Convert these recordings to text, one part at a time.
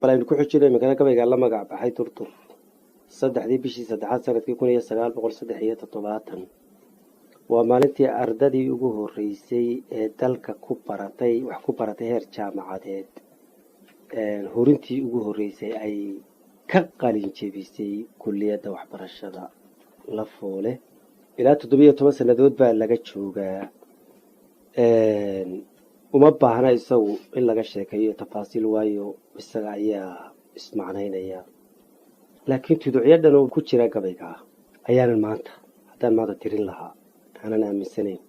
Bal aynu ku xijino iminkana gabaygaa la magac baxay Durdur. 3dii bishii saddexaad sanadkii 1973 waa maalintii ardadii ugu horreysay ee dalka ku baratay wax ku baratay heer jaamacadeed hurintii ugu horreysay ay ka qalin jebisay kulliyadda waxbarashada Lafoole. Ilaa 17 sannadood baa laga joogaa. Uma baahna isagu in laga sheekeeyo tafaasiil, waayo isaga ayaa ismacnaynaya, laakiin tuducyo dhan oo ku jira gabayga ayaanan maanta, haddaan maanta tirin lahaa, aanan aaminsanayn.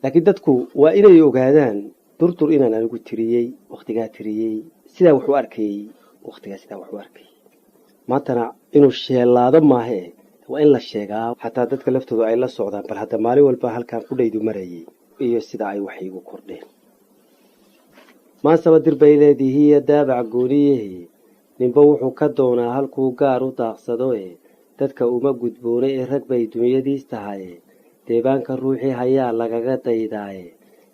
Laakiin dadku waa inay ogaadaan Durdur inaan anigu tiriyey, wakhtigaa tiriyey, sidaa wax u arkayey, wakhtigaa sidaa wax u arkayey. Maantana inuu sheelaado maahe, waa in la sheegaa, xataa dadka laftooda ay la socdaan. Bal hadda maalin walba halkaan qudhaydu marayey iyo sida ay wax iigu kordheen. Maansaba dir bay leedihiiyo daabac gooniyahe, ninba wuxuu ka doonaa halkuu gaar u daaqsadoe. Dadka uma gudboona ee rag bay dunyadiis tahaye, deebaanka ruuxii hayaa lagaga daydaaye.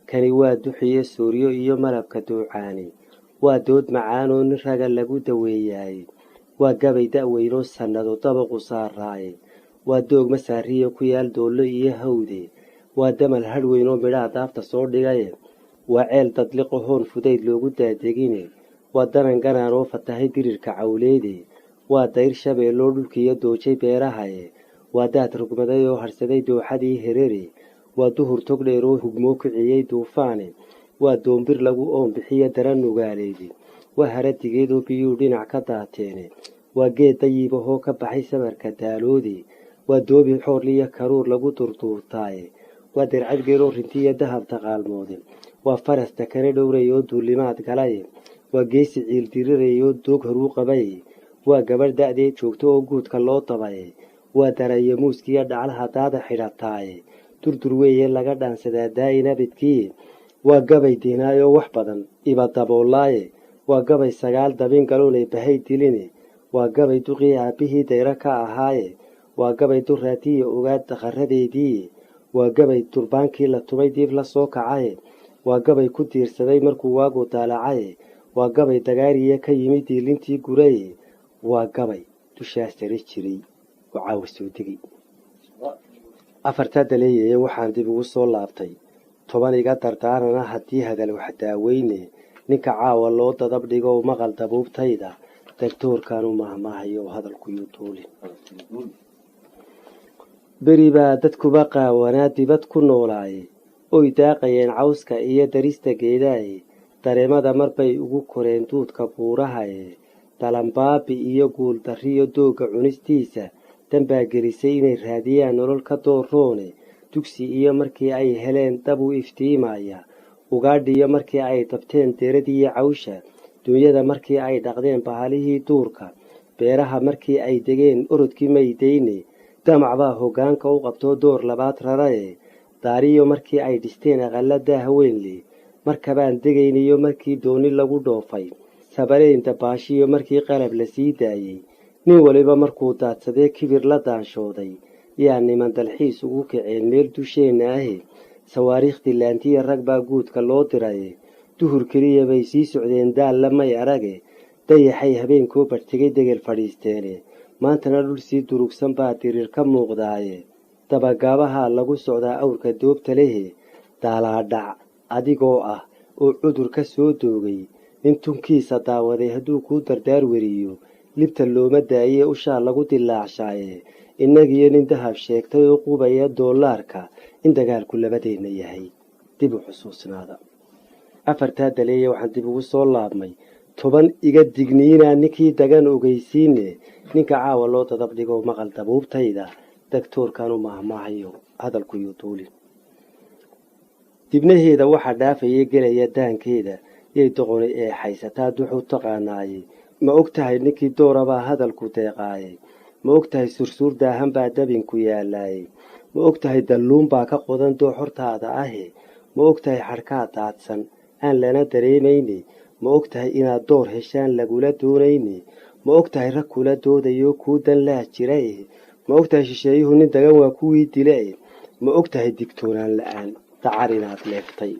Kani waa duxiyo sooryo iyo malabka duucaani, waa dood macaanoo nin raga lagu daweeyaaye, waa gabay da'weynoo sannado dabaqu saaraaye, waa doog masaariyo ku yaal doollo iyo hawde, waa damal hadhweyn oo midhaha daafta soo dhigaye, waa ceel dadliqo hoon fudayd loogu daadegine, waa danan ganaan oo fatahay dirirka cawleede, waa dayr shabeelloo dhulkiiyo doojay beerahaye, waa daad rugmaday oo hadhsaday dooxadii Herere, waa duhur togdheer oo hugmoo kiciyey duufaane, waa doombir lagu oon bixiyo dara nugaaleedi, waa haradigeed oo biyuu dhinac ka daateene, waa geed dayibahoo ka baxay sabarka daaloode, waa doobi xoorliyo karuur lagu durduurtaaye, waa dercad geeloo rintiyo dahab taqaalmoode, waa faras dakane dhowrayoo duulimaad galaye, waa geesi ciildirirayoo doog horuu qabaye, waa gabadh da'deed joogto oo guudka loo dabaye, waa darayo muuskiiyo dhaclaha daada xidhataaye. Durdur weeye laga dhaansadaa daa'in abidkii, waa gabay diinaayoo wax badan iba daboolaaye, waa gabay 9 dabin galoonay bahay diline, waa gabay duqii aabbihii dayro ka ahaaye, waa gabay duraatiyo ogaad dakharadeediiye, waa gabay durbaankii la tumay diib la soo kacaye, waa gabay ku diirsaday markuu waagu daalacaye, waa gabay dagaariye ka yimid diilintii guraye, waa gabay dushaa sare jiray oo caawa soo degay. Afartaa daleeyaye waxaan dib ugu soo laabtay 10 iga dardaarana haddii hadal wax daaweyne. Ninka caawa loo dadab dhigo maqal dabuubtayda, dagtoorkaanu mahmaahayo hadalkuyuu duulin. Beri baa dadkuba qaawanaa dibad ku noolaaye, oy daaqayeen cawska iyo darista geedaaye, dareemada marbay ugu koreen duudka buurahaye, dalambaabi iyo guuldarriyo doogga cunistiisa danbaa gelisay inay raadiyaan nolol ka dooroone. Dugsi iyo markii ay heleen dab u iftiimaya, ugaadhiyo markii ay dabteen deradiiyo cawsha, dunyada markii ay dhaqdeen bahalihii duurka, beeraha markii ay degeen orodkii maydayne, damac baa hoggaanka u qabtoo door labaad raraye, daariyo markii ay dhisteen aqalla daahweynle, markabaan degayniyo markii dooni lagu dhoofay, sabaleyn dabaashiyo markii qalab la sii daayey, nin waliba markuu daadsadee kibir la daanshooday, yaa niman dalxiis ugu kaceen meel dusheenna ahe, sawaariikhdii laantiya rag baa guudka loo diraye, duhur keliya bay sii socdeen daalla may arage, dayaxay habeenkoo barhtegay degel fadhiisteene, maantana dhul sii durugsan baa diriir ka muuqdaaye, dabagaabahaa lagu socdaa awrka doobta lehe. Daalaadhac adigoo ah oo cudur ka soo doogay, nin tunkiisa daawaday hadduu kuu dardaar weriyo, libta looma daaye ushaa lagu dilaacshaaye. Innagiyo nin dahab sheegtay oo qubaya doolaarka in dagaalku labadeenna yahay dib u xusuusnaada. Afartaa daleeye waxaan dib ugu soo laabmay 10 iga digniinaa ninkii dagan ogeysiine. Ninka caawa loo dadab dhigo maqal dabuubtayda, dagtoorkaanu mahmaahayo hadalkuyuu duulin. Dibnaheeda waxaa dhaafaya gelaya daankeeda, yay doqoni ee xaysataa duxu taqaanaaye. Ma og tahay ninkii doorabaa hadalku deeqaaye? Ma og tahay sursuur daahan baa dabinku yaalaaye? Ma og tahay dalluun baa ka qodan doox hortaada ahe? Ma og tahay xadhkaa daadsan aan lana dareemayne? Ma og tahay inaad door heshaan lagula doonayne? Ma og tahay rag kula doodayo kuu dan laa jirae? Ma og tahay shisheeyuhu nin dagan waa kuwii dilae? Ma og tahay digtoonaan la-aan dacar inaad leeftay?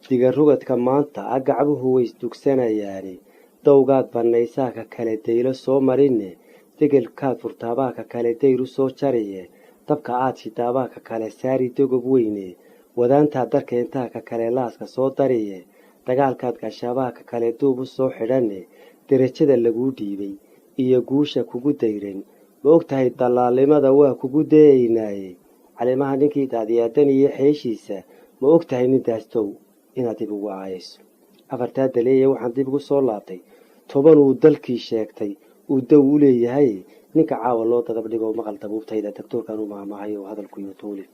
Digarugadka maanta agacbuhu way isdugsanayaane. Dawgaad bannaysaa ka kale daylo soo marinne, degelkaad furtaabaa ka kale dayru soo jariye, dabka aad shidaabaa ka kale saari dogob weyne, wadaantaad darkeentaa ka kale laaska soo dariye, dagaalkaad gashaabaa ka kale duub u soo xidhanne, derajada laguu dhiibay iyo guusha kugu dayran ma og tahay dallaalnimada waa kugu dayaynaaye. Caleemaha ninkii daadiyaadan iyo xeeshiisa ma og tahay nin daastow inaad dib ugu aayayso. Afartaa daleeye waxaan dib ugu soo laabtay 10 uu dalkii sheegtay uu dow u leeyahay. Ninka caawa loo dadab dhigo maqal dabuubtayda, daktoorkan u maahmaahay oo hadalku iyo tuuli.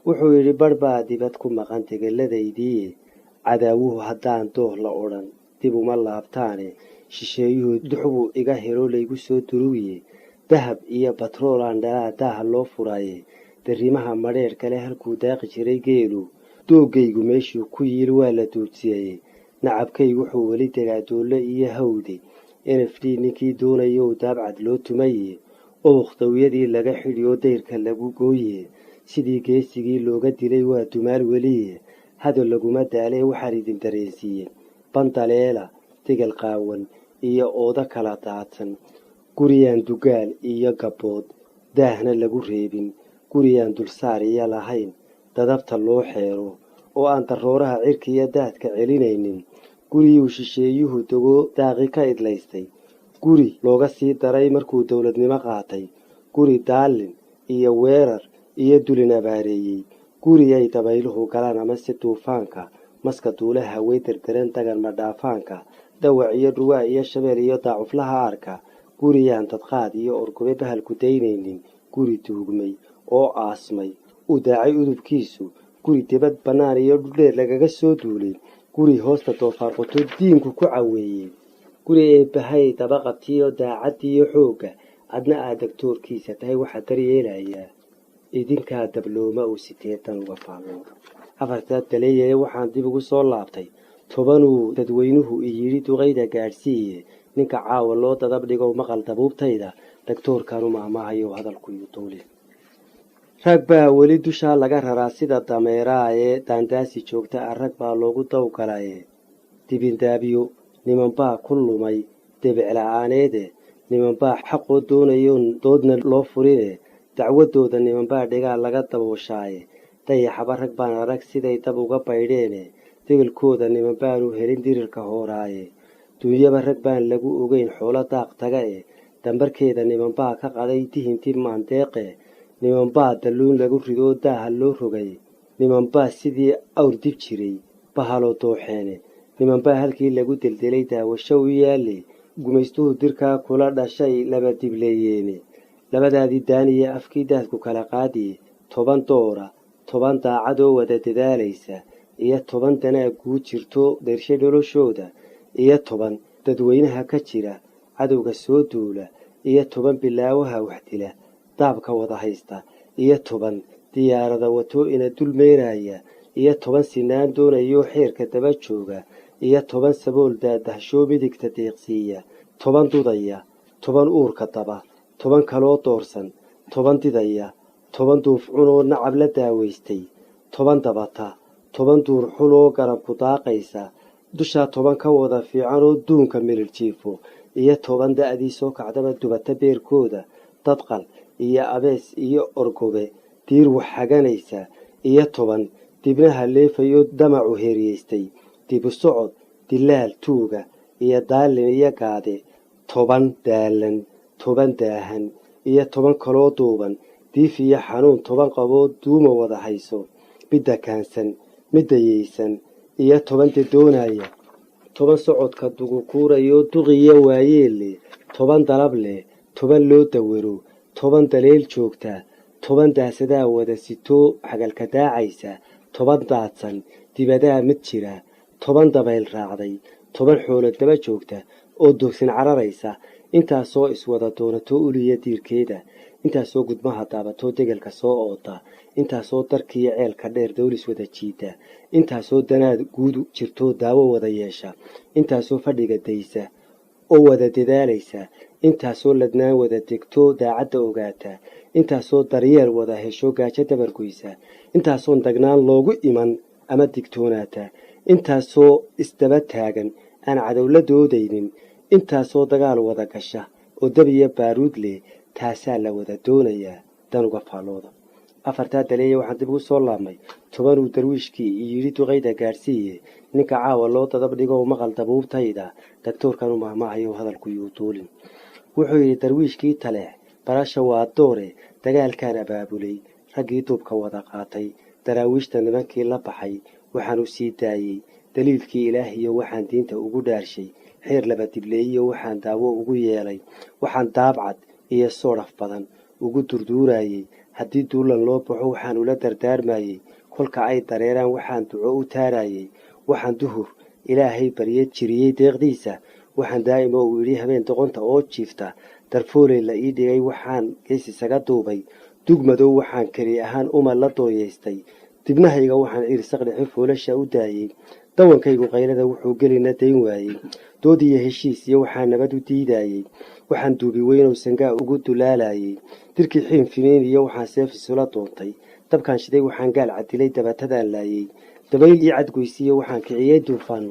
Wuxuu yidhi barh baa dibad ku maqan degeladaydii, cadaawuhu haddaan dooh la odhan dib uma laabtaane, shisheeyuhu duxbuu iga helo laygu soo duruwiye, dahab iyo batroolaan dhalaa daaha loo furaaye, darimaha madheer kale halkuu daaqi jiray geelu, doogaygu meeshuu ku yiil waa la duudsiyey, nacabkaygu wuxuu weli degaa doollo iyo hawde, NFD ninkii doonayow daabcad loo tumaye, ubuq dawyadii laga xidhiyo dayrka lagu gooye, sidii geesigii looga dilay waa dumaal weliye, hadal laguma daalee waxaan idin dareensiiyey bandaleela degal qaawan iyo oodo kala daadsan, guriyaan dugaal iyo gabbood daahna lagu reebin, guriyaan dulsaar iyo lahayn dadabta loo xeero oo aan darooraha cirka iyo daadka celinaynin, guriyuu shisheeyuhu dego daaqi ka idlaystay, guri looga sii daray markuu dowladnimo qaatay, guri daalin iyo weerar iyo dulin abaareeyey, guri ay dabayluhu galaan amase duufaanka, maska duulaha way derderan dagan madhaafaanka, dawac iyo dhuwaa iyo shabeel iyo daacuflaha arka, guriyaan dadqaad iyo orgobe bahalku daynaynin, guri duugmay oo aasmay uu daacay udubkiisu, guri dibad bannaan iyo dhuldheer lagaga soo duulay, guri hoosta doofaar qoto diinku ku caweeyey, guri eebbahay daba qabtiyo daacaddiiyo xoogga adna aad dagtoorkiisa tahay waxaa daryeelayaa idinkaa dablooma uu 80 uga faallooda. Afartaa daleeyee waxaan dib ugu soo laabtay 10uu dadweynuhu iyidhi duqayda gaadhsiiye. Ninka caawa loo dadab dhigo maqal dabuubtayda, daktoorkanu maahmaahayo hadalku iyo tuuli. Rag baa weli dushaa laga raraa sida dameeraaye, daandaasi joogta ah rag baa loogu dawgalaye, dibindaabyo nimanbaa ku lumay debecla'aaneede, nimanbaa xaqoo doonayoon doodna loo furine, dacwadooda nimanbaa dhigaa laga dabooshaaye, dayaxaba rag baan arag siday dab uga baydheene, degelkooda nimanbaanu helin dirirka hooraaye, duunyaba rag baan lagu ogeyn xoolo daaq taga e, dambarkeeda nimanbaa ka qaday dihinti maandeeqe, nimanbaa dalluun lagu ridoo daaha loo rogay, nimanbaa sidii awr dib jiray bahaloo dooxeene, nimanbaa halkii lagu deldelay daawasho u yaale, gumaystuhu dirkaa kula dhashay laba dibleeyeene, labadaadii daaniya afkii daadku kala qaadiye, 10 doora 10 daacadoo wada dadaalaysa iyo 10 danaa guud jirto dershe noloshooda iyo 10 dadweynaha ka jira cadowga soo duula iyo 10 bilaawaha wax dila daabka wada haysta iyo 10 diyaarada wato ina dul meeraya iyo 10 sinaan doonayo xeerka daba jooga iyo 10 sabool daadahshoo midigta deeqsiiya, 10 dudaya, 10 uurka daba, 10 kaloo doorsan, 10 didaya, 10 duufcunoo nacab la daawaystay, 10 dabata, 10 duur xuloo garabku daaqaysa, dushaa 10 ka wada fiicanoo duunka milir jiifo iyo 10 da'dii soo kacdaba dubata beerkooda, dadqal iyo abees iyo orgobe diir wax haganaysa iyo 10 dibnaha leefayo damacu heeriyeystay, dibu socod dilaal tuuga iyo daalin iyo gaade, 10 daalan, 10 daahan iyo 10 kaloo duuban, diif iyo xanuun 10 qaboo duuma wada hayso, midda kaansan, midda yeysan iyo 10 dedoonaya, 10 socodka dugukuurayo duqiyo waayeelle, 10 dalab leh, 10 loo dawaro, 10 daleel joogta, 10 daasadaa wada sitoo xagalka daacaysa, 10 daadsan dibadaa mid jira, 10 dabayl raacday, 10 xoolo daba joogta oo doogsin cararaysa, intaasoo iswada doonato uliya diirkeeda, intaasoo gudmaha daabatoo degelka soo oota, intaasoo darkiiyo ceelka dheer dawlis wada jiita, intaasoo danaad guud jirtoo daawo wada yeesha, intaasoo fadhiga daysa oo wada dadaalaysa, intaasoo ladnaan wada degtoo daacadda ogaata, intaasoo daryeel wada hesho gaajo dabargoysa, intaasoon dagnaan loogu iman ama digtoonaata, intaasoo isdaba taagan Aan cadow la doodaynin, intaasoo dagaal wada gasha oo dab iyo baaruud leh, taasaa la wada doonayaa. Dan uga faallooda. Afartaa daleeya waxaan dib ugu soo laabmay 10uu darwiishkii yidhi duqayda gaadhsiiye. Ninka caawa loo dadab dhigo maqal dabuubtayda, daktoorkan u mahmaahayo hadalku yuu duulin. Wuxuu yidhi darwiishkii Taleex: barasha waa doore. Dagaalkaan abaabulay raggii duubka wada qaatay, Daraawiishta nimankii la baxay. Waxaan u sii daayey daliilkii Ilaahiyo, waxaan diinta ugu dhaarshay xeer laba dibleeyiyo, waxaan daawo ugu yeelay, waxaan daabcad iyo soodhaf badan ugu durduurayey. Haddii duulan loo baxo waxaan ula dardaarmayey, kolka ay dareeraan waxaan duco u taarayey, waxaan duhur Ilaahay barye jiriyey deeqdiisa, waxaan daa'ima uu yidhi habeen doqonta oo jiifta darfooley la ii dhigay, waxaan gees isaga duubay dugmadow, waxaan keli ahaan uma la dooyeystay dibnahayga, waxaan ciirsaq dhexi foolasha u daayey, dawankaygu qaylada wuxuu gelina dayn waayey, dood iyo heshiis iyo waxaan nabad u diidayey, waxaan duubi weynow sangaa ugu dulaalayey, dirkii xiin finiin iyo waxaan seef isula doontay, dabkaan shiday, waxaan gaal cadilay, dabatadaan laayey, dabayl ii cadgoysiiyo waxaan kiciyey duufaan,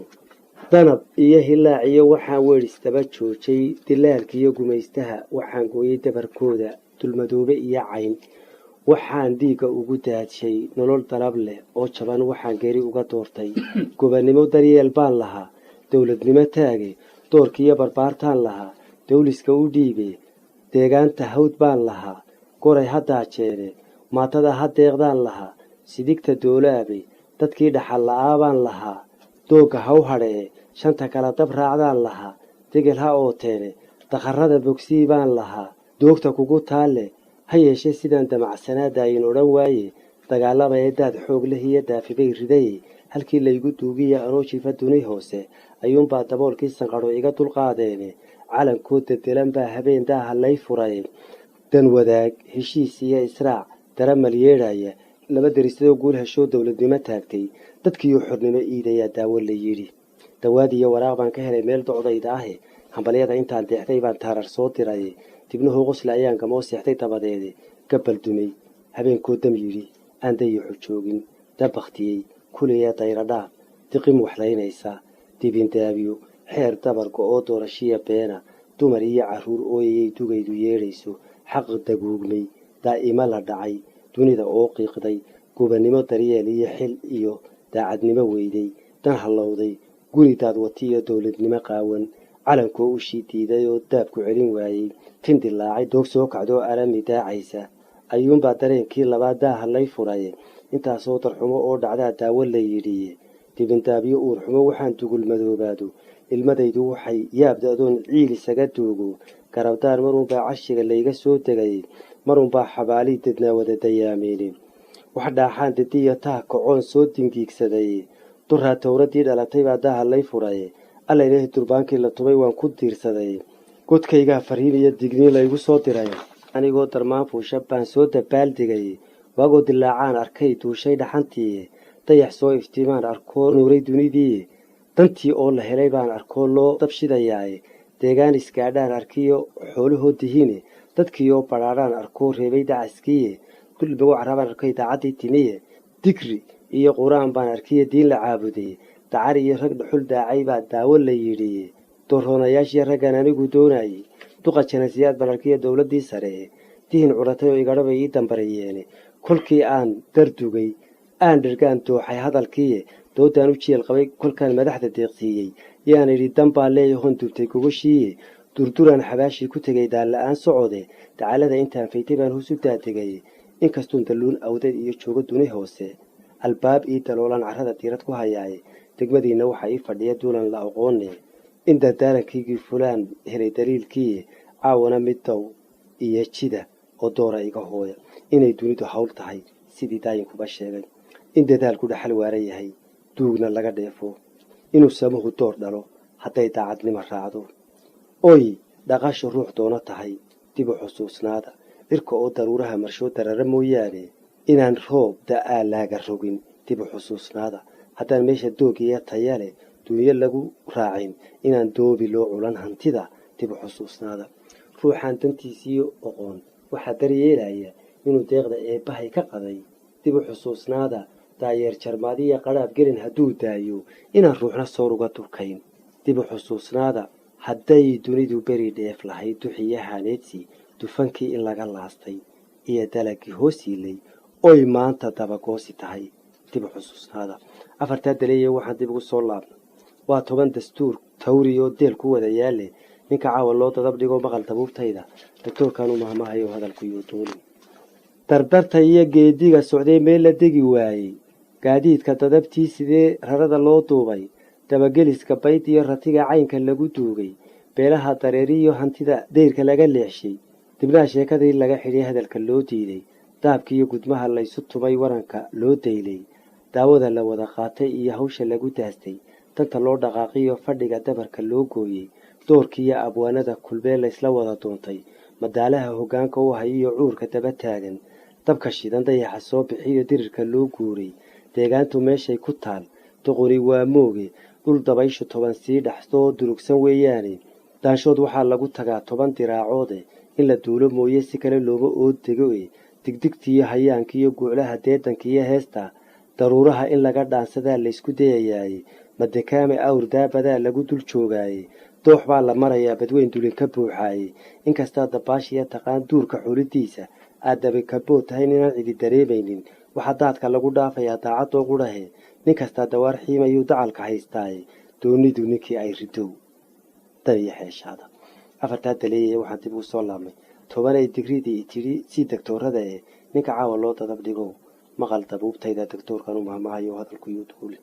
danab iyo hilaac iyo waxaan weedhis daba joojay, dilaalkiiyo gumaystaha waxaan gooyey dabarkooda, dulmadoobe iyo cayn waxaan dhiigga ugu daadshay, nolol dalab leh oo jaban waxaan geeri uga doortay, gobannimo daryeel baan lahaa, dowladnimo taage, doorkiiyo barbaartaan lahaa, dawliska u dhiibe, deegaanta hawd baan lahaa, goray ha daajeene, maatada ha deeqdaan lahaa, sidigta doolaabe, dadkii dhaxal la'aa baan lahaa, doogga haw hadhee, shanta kala dab raacdaan lahaa, degel ha ooteene, dakharrada bogsii baan lahaa, doogta kugu taalle. Ha yeeshee sidaan damacsanaa daayin odhan waaye, dagaalaba ee daad xoog leh iyo daafibay ridaye, halkii laygu duugiya anoo jiifa duni hoose ayuunbaa daboolkii sanqadho iga dulqaadeene, calankoo dedelan baa habeen daaha lay furay. Dan wadaag, heshiis iyo israac daramal yeedhaya, laba derisadoo guul heshoo dowladnimo taagtay, dadkiiyo xornimo iidayaa daawo la yidhi. Dawaad iyo waraaq baan ka helay meel docdayda ahe, hambalyada intaan deexday baan taarar soo diray, dibnuhu qosle ayaan gamoo seexday. Dabadeede gabal dumay habeenkoo dam yidhi, aan dayaxu joogin, dabakhtiyey kuliya dayradhaaf, diqim waxlaynaysa, dibindaabiyo, xeer dabarka oo doorashiya beena, dumar iyo carruur ooyayay, dugaydu yeedhayso, xaq daguugmay, daa'imo la dhacay, dunida oo qiiqday, gobannimo daryeel iyo xil iyo daacadnimo weyday, dan hallowday, guri daadwati iyo dowladnimo qaawan, calankoo ushii diiday oo daabku celin waayey, tin dilaacay, doog soo kacdoo arami daacaysa, ayuunbaa dareenkii labaad daaha lay furay. Intaasoo darxumo oo dhacdaa daawo la yidhiye, dibindaabyo uurxumo waxaan dugul madoobaado, ilmadaydu waxay yaabda-doon ciil isaga duugo, garabdaar marunbaa cashiga layga soo degay, marunbaa xabaalii dadnaa wada dayaameyne, wax dhaaxaan didiyo taah kacoon soo dingiigsaday, duraa towradii dhalatay baa daaha lay furay. Alla ilaahi, durbaankii la tubay waan ku diirsaday, godkaygaa fariin iyo digniin laygu soo diray. Anigoo darmaan fuusha baan soo dabaaldegay, waagoo dilaacaan arkay duushay dhaxantii, dayax soo iftiimaan arkoo nuuray dunidii, dantii oo la helay baan arkoo loo dabshidayaaye, deegaan isgaadhaan arkiyo xoolahoo dihiine, dadkiioo badhaadhaan arkoo reebay dacaskiiye, dulmigu carabaan arkay daacaddii timiye, digri iyo qur-aan baan arkiyo diin la caabuday, dacar iyo rag dhuxul daacay baa daawo la yidhi, doorroonayaashiyo raggan anigu doonayey, duqa janasiyaad baan arkiyo dowladdii sare, dihin curatay oo igadhabay ii dambareyeene, kolkii aan dardugay aan dhirgaan dooxay hadalkiiye, doodaan u jeel qabay kolkaan madaxda deeqsiiyey, yaan idhi dan baa leeyahoon dubtay gogoshiiye, durduraan xabaashii ku tegay daalla-aan socode, dacalada intaan faytay baan hoos u daadegay, inkastuun dalluun awdeed iyo joogo duni hoose, albaab ii daloolaan carrada diirad ku hayaaye, degmadiinna waxaa ii fadhiya duulan la aqoone, in dardaarankaygii fulaan helay daliilkiiye, caawana mid dow iyo jida oo doora iga hooya, inay dunidu hawl tahay sidii daayinkuba sheegay, in dadaalku dhaxal waara yahay, duugna laga dheefo, inuu samuhu door dhalo hadday daacadnimo raacdo, oy dhaqashu ruux doono tahay. Dib u xusuusnaada cirka oo daruuraha marshoo darara mooyaane inaan roob da'aa laaga rogin. Dib u xusuusnaada haddaan meesha doogiya taya leh dunyo lagu raacin inaan doobi loo culan hantida. Dib u xusuusnaada ruuxaan dantiisiiyo oqoon waxaa daryeelaya inuu deeqda eebbahay ka qaday. Dib u xusuusnaada daayeer jarmaadiya qadhaab gelin hadduu daayo inaan ruuxna soor uga durkayn. Dib u xusuusnaada hadday dunidu beri dheef lahayd duxiyo haneedsi, dufankii in laga laastay iyo dalagii hoos yiilay oy maanta dabagoosi tahay. Dib u xusuusnaada. Afartaa daleeye waxaan dib ugu soo laabnay waa 10 dastuur tawriyo deel ku wada yaale. Ninka caawa loo dadab dhigo maqal dabuubtayda, doctoorkan u mahmahayo hadalku yuu duulin. Dardarta iyo geediga socday meel la degi waayey, gaadiidka dadabtii sidee rarada loo duubay, dabageliska bayd iyo ratiga caynka lagu duugay, beelaha dareeriyo hantida dayrka laga leexshay, dibnaha sheekadii laga xidhay hadalka loo diiday, daabkiiyo gudmaha laysu tumay waranka loo daylay, daawada la wada qaatay iyo hawsha lagu daastay, danta loo dhaqaaqiyo fadhiga dabarka loo gooyey, doorkiiyo abwaanada kulbee laysla wada doontay, madaalaha hoggaanka u hay iyo cuurka daba taagan, dabka shidan dayaxa soo bixiyo dirirka loo guuray, deegaantu meeshay ku taal duquri waa mooge, dhul dabayshu 10 sii dhaxsoo durugsan weeyaane, daanshood waxaa lagu tagaa 10 diraacoode, in la duulo mooye si kale looma ood dego e, digdigtiiyo hayaankiiyo guuclaha deedankiiyo heesta daruuraha in laga dhaansadaa laysku dayayaaye, madekaame awr daabadaa lagu dul joogaaye, doox baa la marayaa badweyn dulin ka buuxaaye, inkastaa dabaashiya taqaan duurka xulidiisa aad dabakabood tahay ninaan cidi dareemaynin, waxaa daadka lagu dhaafayaa daacadoo qudhahe, nin kastaa dawaar xiimayuu dacalka haystaaye, doonidu ninkii ay ridow dan iyo xeeshaada. Afartaa daleeye waxaan dib ugu soo laabnay 10 digridii tidhi sii doctoorada ee ninka caawa loo dadab dhigo maqal dabuubtayda, doctoorkan u mahmahayo hadalku yuu duuli.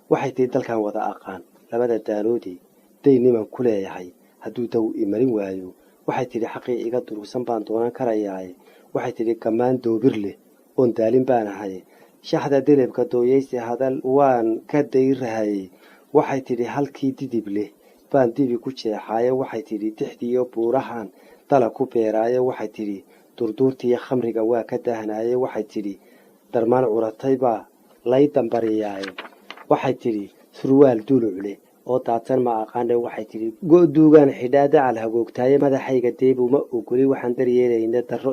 Waxay tihi dalkan wada aqaan labada daanoodii day niman ku leeyahay hadduu daw imarin waayo. Waxay tidhi xaqii iga durugsan baan doonan karayaaye. Waxay tidhi gammaan doobir leh oon daalin baan ahay, shaxda delebka dooyeysi hadal waan ka dayrahaye. Waxay tidhi halkii didib leh baan dibi ku jeexaaye. Waxay tidhi dixdiiyo buurahan dalag ku beeraaye. Waxay tidhi durduurtiiyo khamriga waa ka daahnaaye. Waxay tidhi darmaan curatay baa lay dambariyaaye. Waxay tidhi surwaal duluc leh oo daadsan ma aqaane. Waxay tidhi go'duugaan xidhaa dacal hagoogtaaye. Madaxayga deeb uma ogoli waxaan daryeelayna darro.